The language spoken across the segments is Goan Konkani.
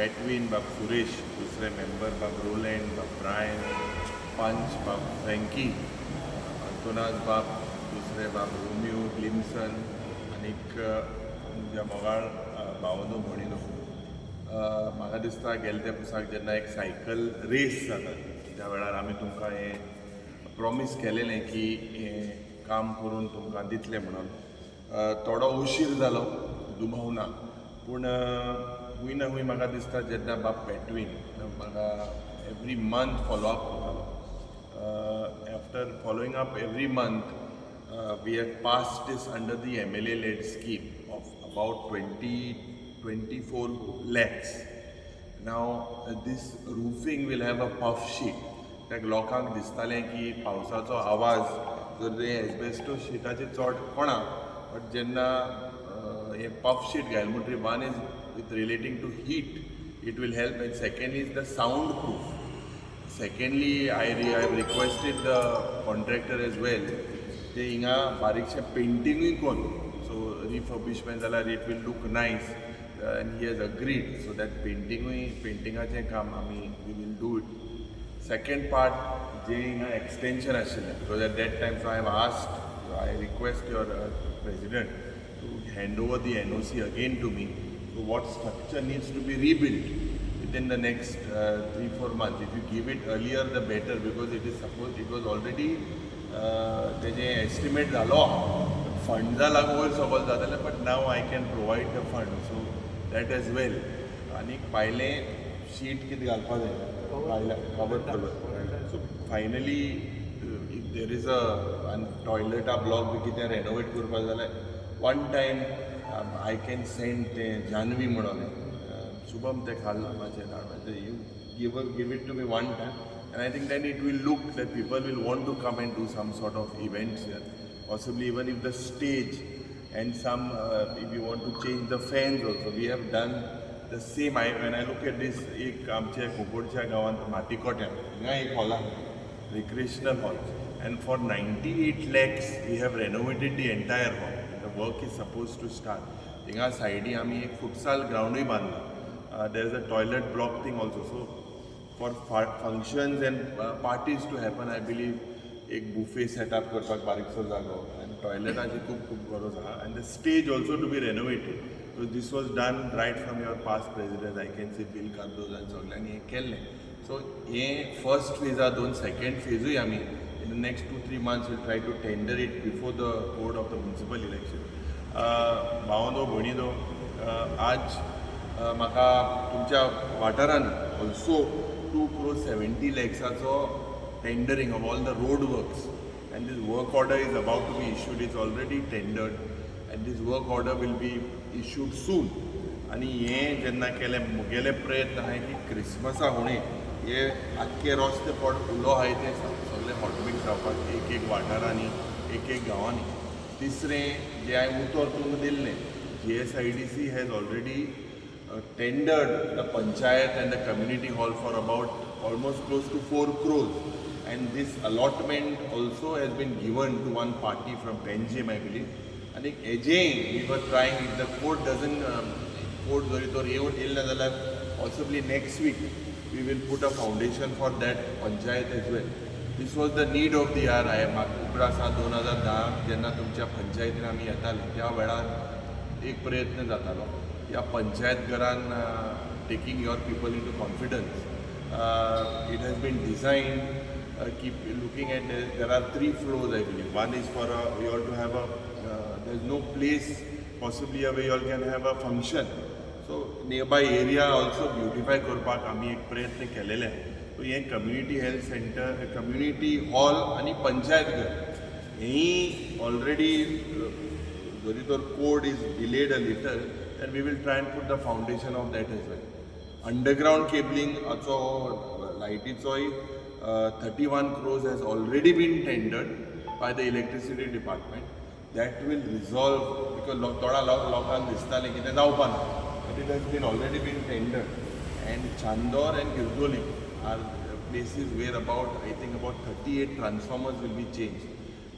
पेटवीन बाब सुरेश, दुसरे मेंबर बाब रोलँड, बाब ब्रायन, पंच बाब फ्रँकी, अंतोनास बाब, दुसरे बाब रोमियो ग्लिम्सन आनीक म्हज्या मोगाळ भावानो, भयणीनो, म्हाका दिसता गेले त्या पुसाक जेन्ना एक सायकल रेस जाता त्या वेळार आमी तुमकां हें प्रॉमीस केलेलें की हें काम करून तुमकां दितले म्हणून. थोडो उशीर जालो, दुबाव ना, पूण खूंय ना खूंय म्हाका दिसता जेन्ना बाब पेटवीन म्हाका एवरी मंथ फॉलोअप करतालो, after following up every month, we have passed this under the MLA led scheme of about 20 24 lakhs. Now this roofing will have a puff sheet. कित्याक लोकांक दिसतालें की पावसाचो आवाज जर ते एस्बेस्टो शिटाचेर चड कोणा, बट जेन्ना हें पफ शीट घायलें म्हणटकीर one is with relating to heat, it will help, and second is the sound proof. Secondly, I have requested the contractor as well, ते हिंगा बारीकशें पेंटिंगूय करून सो रिफर्बिशमेंट जाल्यार it will look nice, and he has agreed, so that पेंटिंगूय, पेंटिंगाचें काम आमी we will do it. Second part जे हिंगा एक्सटेंशन आशिल्लें, because at that time, so I have asked, I request your president to hand over the NOC again to me. So what structure needs to be rebuilt within the next 3-4 months. If you give it earlier, the better, because it is supposed it was already तेजें एस्टिमेट जालो, फंड्सा लागून वयर सकयल जातालें, but now I can provide the fund, so that as well. आनी भायलें शीट कितें घालपा जाय भायल्या कवर करपाक. So finally, if there is a आनी टॉयलेटा ब्लॉक बी कितें रेनोवेट करपाक जाल्यार one time I can send तें जानवी म्हणून शुभम तें खाल मातशें धाड. You give it to me one time and I think then it will look that people will want to come and do some sort of events here. Possibly even if the stage and some, if you want to change the fans also, we have done the same. When I look at this, एक आमच्या कुंकळच्या गांवांत मातीकोट्यां हिंगा एक हॉल आहा, recreational hall, and for 98 lakhs we have renovated the entire hall. The work is supposed to start. हिंगा सायडी आमी एक futsal ग्रावंडूय बांदला. There is a toilet block thing also, so for functions and parties to happen, I believe एक बुफे सेटअप करपाक बारीकसो जागो आनी टॉयलेटाची खूब खूब गरज आहा, and the stage also to be renovated. So this was done right from your past president, I can see Bill Cardozo आनी सगळ्यांनी हें केल्लें. सो हें फर्स्ट फेजा दोन, सेकंड फेजूय आमी in the next 2-3 months will try to tender it before the code of the municipal election. भावांनो, भयणीनो, आज म्हाका तुमच्या वाठारान also 2 crore 70 लॅक्साचो tendering of all the road works, and this work order is about to be issued. It's already tendered and this work order will be issued soon. आनी हें जेन्ना केलें, म्हगेले प्रयत्न आहाय की क्रिसमसा हुणे हे आख्खे रस्ते पड उलो आहाय ते सगळे हॉटमिक्स जावपाक एक एक वाठारांनी, एक एक गांवांनी. तिसरें जें हांवें उतर तुमकां दिल्लें, GSIDC has already tendered the panchayat and the community hall for about almost close to 4 crores, and this allotment also has been given to one party from Panjim, I believe. And again we were trying, if the court doesn't court जरी तर येवन येयलें ना जाल्यार possibly next week we will put a foundation for that panchayat as well. This was the need of the hour. हांवें म्हाका उगडास आसा, 2010 जेन्ना तुमच्या पंचायतीन आमी येताले त्या वेळार एक प्रयत्न जातालो ह्या पंचायत घरान. Taking your people into confidence, it has been designed, keep looking at there are three floors, I believe. One is for you all to have a there is no place possibly where you all can have a function, so nearby area also beautify करपाक आमी एक प्रयत्न केलेले आहा. सो हें community health centre, community hall आनी पंचायत घर हेंय ऑलरेडी जरी तर code is delayed a little, then we will try and put the foundation of that as well. Underground cabling हाचो लायटीचोय 31 crores has already been tendered by the electricity department. That will resolve, because थोड्या लोकांक दिसतालें की तें जावपा ना, but it has been already been tendered, and Chandor and Guirdolim are places where about, I think, about 38 transformers will be changed.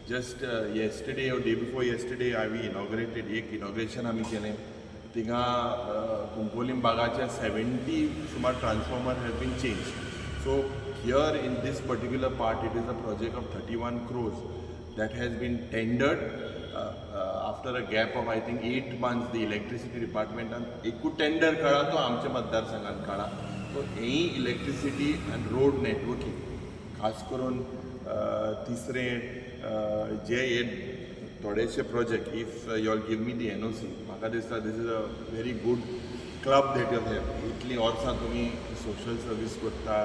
Just yesterday or day before yesterday, we inaugurated, एक inauguration आमी केलें. थिंगा कुंकोलीम बागाचे 70 सुमार transformer have been change. So here in this particular part, it is a project of 31 crores that has been tendered after a gap of, I think, 8 months. The electricity department एकूच टेंडर काडा, तो आमच्या मतदारसंघात काडा. सो हेंय इलेक्ट्रिसिटी आनी रोड नेटवर्कींग, खास करून तिसरें जे हे थोडेशे project, if you all give me the NOC, म्हाका दिसता this is a very good club that you have. इतलीं वर्सां तुमी सोशल सर्वीस करता.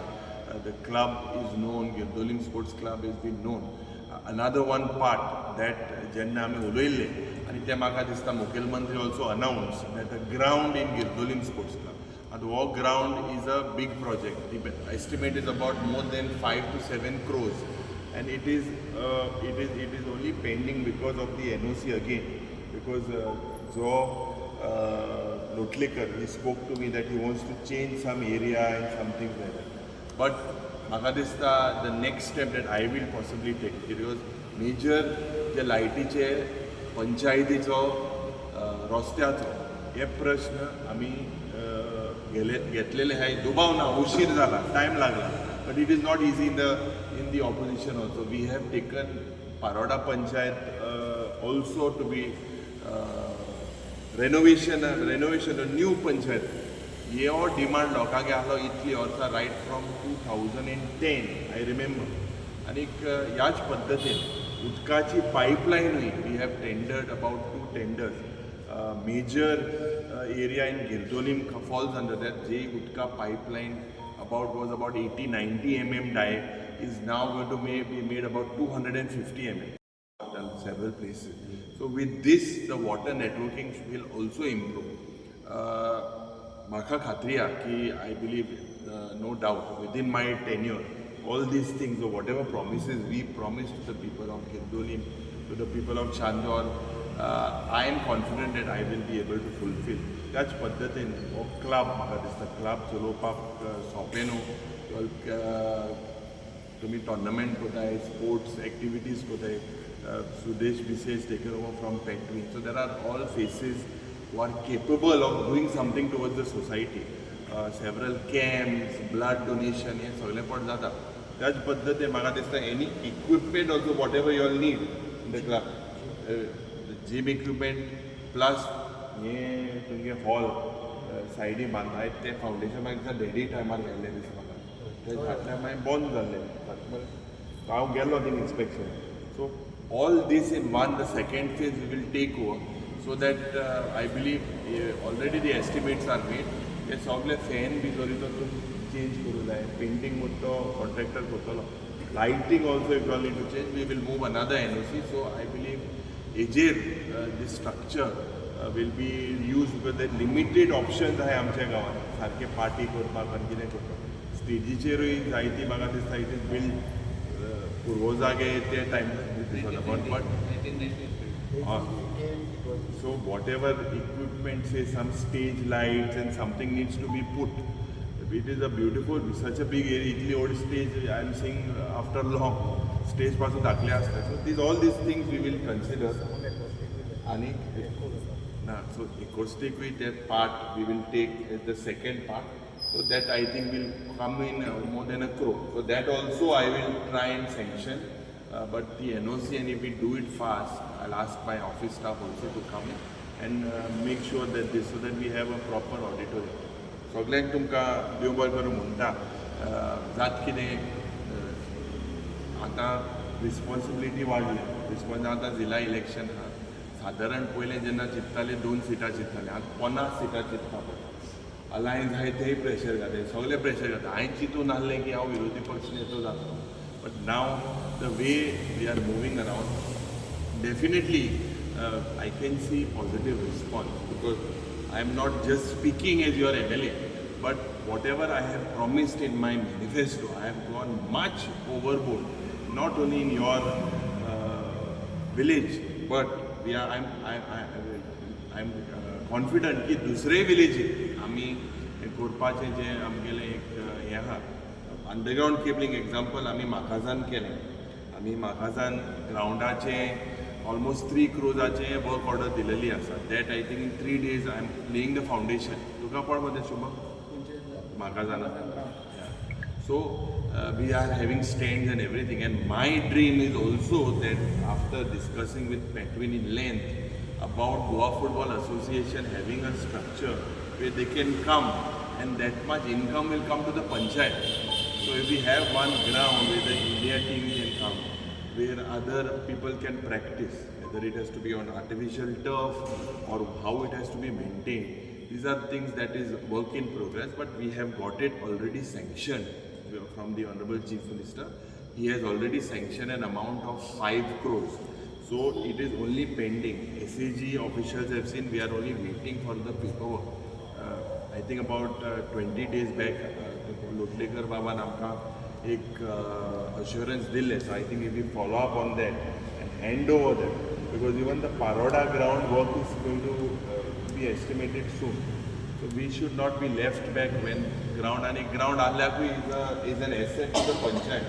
The club is known, Girdolim Sports Club is been known. Another one part that जेन्ना आमी उलयल्ले आनी तें म्हाका दिसता मुखेलमंत्री also announce that a ground in Girdolim Sports Club. आतां हो ground is a big project. The estimate is about more than 5 to 7 crores and it is only pending because of the NOC again, because जो Lotlikar, he spoke to me that he wants to change some area and something like that. But म्हाका दिसता the next step that I will possibly take, because major जे लायटीचे, पंचायतीचो, रस्त्याचो हे प्रश्न आमी गेले घेतलेले आहाय. दुबाव ना, उशीर जाला, टायम लागला, but it is not easy in the opposition also. We have taken Paroda panchayat also to be renovation, new panchayat. हो डिमांड लोकांगे आहलो इतली वर्सां, right from 2010, I remember. आनीक ह्याच पद्दतीन उदकाची पायपलायनूय we have tendered about two tenders. Major area in Girdolim falls under that. Ji उदका pipeline about was about 80 90 mm dia is now going to be made about 250 mm several places. So with this, the water networking will also improve. म्हाका खात्री आहा की, I believe, no doubt, within my tenure all these things, or whatever promises we promised to the people of Girdolim, to the people of Chandor, I am confident that I will be able to fulfill. त्याच पद्दतीन हो क्लब, म्हाका दिसता क्लब चलोवपाक सोंपें न्हू. तुमी टोर्नामेंट करताय, स्पोर्ट्स एक्टिविटीज करताय. Sudesh Bises taken over from Petwin. So there are all faces who are capable of doing something towards the society. Several camps, blood donation, हें सगळें पट जाता. त्याच पद्दतीन म्हाका दिसता any equipment also, whatever you all need in the club, gym equipment plus हें तुमगे हॉल सायडी बांदलाय तें फावंडेशन म्हाका दिसता डॅडी टायमार घाल्लें दिसता म्हाका. ते घातल्या मागीर बंद जाल्लें. हांव गेल्लो thing inspection. So all this in one, the second phase we will take over, so that I believe already the estimates are made. हे सगळे फॅन बी जरी तर तुमी चेंज करूं जाय, पेंटींग म्हूण तो कॉन्ट्रॅक्टर करतलो. Lighting also, if you need to change, we will move another NOC. So I believe हेजेर this structure will be use because the limited options आहाय आमच्या गांवांत सारके पार्टी करपाक आनी कितें करपाक. स्टेजीचेरूय जायती म्हाका दिसता it is build पुर्वजागे ते time, but so whatever equipment, say some stage lights and something needs to be put. It is a beautiful, such a big area, इतली व्हड stage I am seeing after long. Stage पासून धाकले आसता. So these all these things we will consider. आनी ना, so acoustic with that part we will take as the second part. So that, I think, will come in more than a crore. So that also I will try and sanction. But the NOC, and if we do it fast, I'll ask my office staff also to come in and make sure that this, so that we have a proper auditorium. सगल्यांक तुमकां देव बरें करूं म्हणटा. जात कितें, आतां रिस्पॉन्सिबिलिटी वाडल्या. रिस्पॉन्स आतां जिल्हा इलेक्शन आहा. सादारण पयलें जेन्ना चिंत्ताले, दोन सिटां चिंत्ताले, आतां 50 सिटां चिंतपा पडटा. अलायन्स आहाय, तेय प्रेशर घालता, सगळे प्रेशर घालता. हांवें चिंतून नासलें की हांव विरोधी पक्ष नेतो जातलो, but now the way we are moving around, definitely I can see positive response, because I am not just speaking as your MLA, but whatever I have promised in my manifesto, I have gone much overboard, not only in your village, but we are, I'm, I, I'm confident की दुसरे विलेजीत आमी करपाचें जें आमगेलें एक हें आहा. अंडरग्रावंड केबलिंग एग्जाम्पल आमी माकाझान केलें. आमी माकाझान ग्रावंडाचें ऑलमोस्ट 3 क्रोजाचें वर्क ऑर्डर दिलेली आसा. That I think in 3 days I am laying the foundation. तुका पळ मरे शुभम, म्हाका जाणा. So we are having stands and everything, and my dream is also that after discussing with Patwin in length about Goa Football Association having a structure where they can come and that much income will come to the panchayat. So if we have one ground where the India team can come, where other people can practice, whether it has to be on artificial turf or how it has to be maintained. These are things that is work in progress, but we have got it already sanctioned from the Honorable Chief Minister. He has already sanctioned an amount of 5 crores. So it is only pending. SAG officials have seen, we are only waiting for the paperwork. I think about 20 days back, Lotlikar बाबान आमकां एक assurance दिल्लें. So I think if we follow up on that and hand over that, because even the Paroda ground work is going to be estimated soon. So we should not be left back when ground, आनी ground आहल्याकूय is an asset to the panchayat.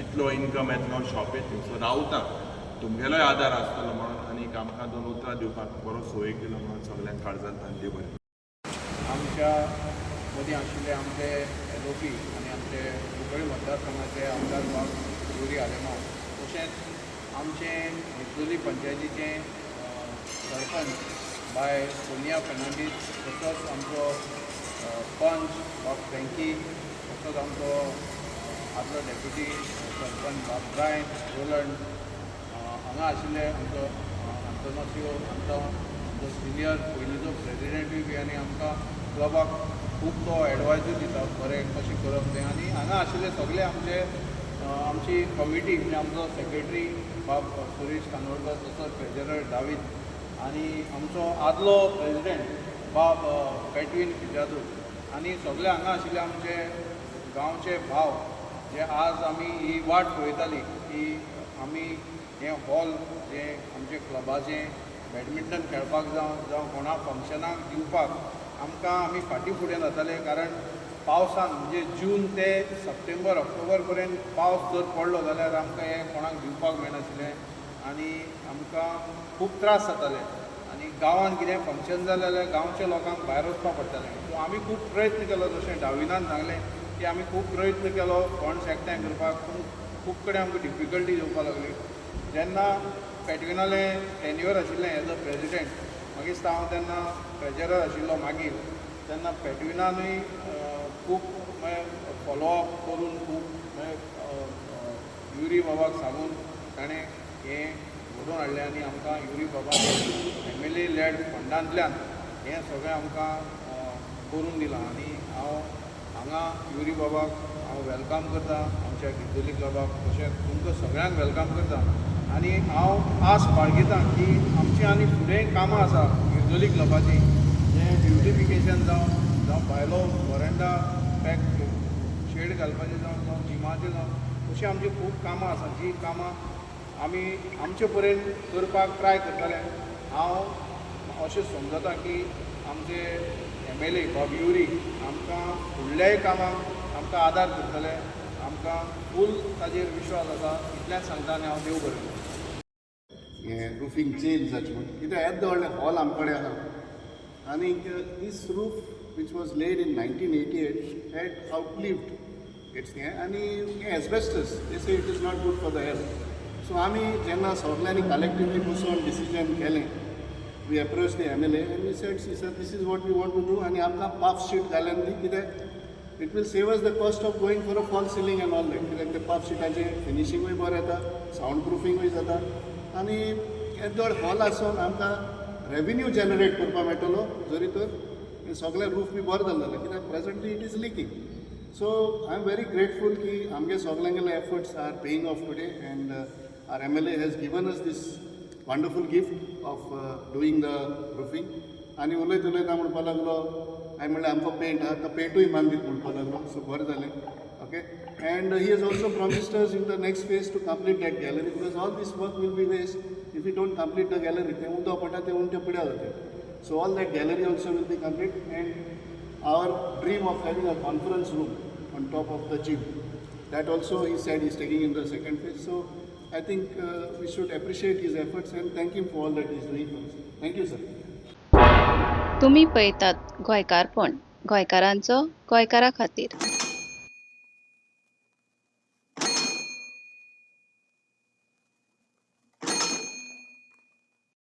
इतलो इनकम येतलो शॉप येतली. सो रावता तुमगेलोय आदार आसतलो म्हणून आनी आमकां दोन उतरां दिवपाक बरो सोय केलो म्हणून सगल्यांक काळजांत देव बरें. आमच्या मदीं आशिल्ले आमचे एलओपी आनी आमचे कुंकळी मतदारसंघाचे आमदार बाब युरी आलेमांव, तशेंच आमचे निचोली पंचायतीचे सरपंच बाय सोनिया फेर्नांडीस, तसोच आमचो पंच बाब फ्रँकी, तसोच आमचो आदलो डेप्युटी सरपंच बाब ब्रायन रोलंड, हांगा आशिल्ले आमचो आंतोनासियो, आमचो आमचो सिनियर पयलींचो प्रेजिडेंटूय बी आनी आमकां क्लबाक खूब तो एडवायजूय दिता बरें कशें करप तें. आनी हांगा आशिल्ले सगळे आमचे आमची कमिटी, म्हणजे आमचो सेक्रेटरी बाब सुरेश कानोडकर, तसोच ट्रेजरर दावीद आनी आमचो आदलो प्रेजिडेंट बाब पेटवीन फिजादू आनी सगळे हांगा आशिल्ले आमचे गांवचे भाव, जे आज आमी ही वाट पळयताली की आमी हें हॉल जें आमचे क्लबाचें बॅडमिंटन खेळपाक जावं जावं कोणा फंक्शनाक दिवपाक आमकां आमी फाटीं फुडें जाताले, कारण पावसान म्हणजे जून ते सप्टेंबर ऑक्टोबर पर्यंत पावस जर पडलो जाल्यार आमकां हें कोणाक दिवपाक मेळनाशिल्लें आनी आमकां खूब त्रास जाताले. आनी गांवांत कितें फंक्शन जालें जाल्यार गांवच्या लोकांक भायर वचपाक पडटालें. सो आमी खूब प्रयत्न केलो, जशें डाविनान सांगलें की आमी खूब प्रयत्न केलो फंड्स एकठांय करपाक, पूण खूब कडेन आमकां डिफिकल्टी येवपाक लागली. जेन्ना पेटविनालें टेन्युअर आशिल्लें एज अ प्रेजिडेंट, मागीर हांव तेन्ना ट्रेजरर आशिल्लो. मागीर तेन्ना पेटविनानूय खूब मागीर फॉलोअप करून खूब मागीर युरी बाबाक सांगून ताणें हें घडोवन हाडलें आनी आमकां युरी बाबान एमएलए लॅड फंडांतल्यान हें सगळें आमकां करून दिलां. आनी हांव हांगा युरी बाबाक हांव welcome करता आमच्या गिरजोली क्लबाक, तशेंच तुमकां सगळ्यांक welcome करता. आनी हांव आस बाळगितां की आमची आनी फुडें कामां आसा गिरजोली क्लबाची, जें ब्युटिफिकेशन जावं जावं भायलो वरंडा पॅक शेड घालपाचें जावं जावं जिमाचें जावं, अशीं आमचीं खूब कामां आसा जीं कामां आमी आमचे परेन करपाक ट्राय करतले. हांव अशें समजता की आमचे एमएलए बाब युरी आमकां फुडल्याय कामाक आमकां आदार करतले. आमकां फूल ताजेर विश्वास आसा. इतलेंच सांगता आनी हांव देव बरें करूं. हें रुफींग चेंज जाचें म्हणून, कित्याक येद्दें व्हडलें हॉल आमचे कडेन आहा आनी this roof which was laid in 1988 had outlived its हें. आनी हें asbestos, they say it is not good for the health. So आमी जेन्ना सगल्यांनी कलेक्टिवली बसून डिसिजन केलें, we approach the MLA and we said, "See sir, this is what we want to do आनी आमकां पफ शीट घालून दी, कित्याक it will save us the cost of going for a false ceiling and all that, कित्याक ते पफ शिटाचें फिनिशिंगूय बरें येता, सावंड प्रुफिंगूय जाता आनी येदो हॉल आसून आमकां रेविन्यू जनरेट करपाक मेळटलो जरी तर हें सगळें रूफ बी बरें जालें जाल्यार, कित्याक presently it is leaking." So I am very grateful की आमगे सगल्यांगेले efforts are paying off today and our MLA has given us this wonderful gift of doing the roofing. आनी उलयत उलयता म्हणपाक लागलो, हांवें म्हणलें आमकां पेंट आहा, तो पेंटूय मारून दीत म्हणपाक लागलो. सो बरें जालें. Okay, and he has also promised us in the next phase to complete that gallery, because all this work will be waste if you don't complete the gallery. तें उदक पडटा तें उमटें पिड्यार जाता. So all that gallery also will be complete, and our dream of having a conference room on top of the gym, that also he said he's taking in the second phase. So I think we should appreciate his efforts and thank him for all that is doing for. Thank you sir. तुमी पळयतात गोंयकारपण, गोंयकारांचो गोंयकारा खातीर.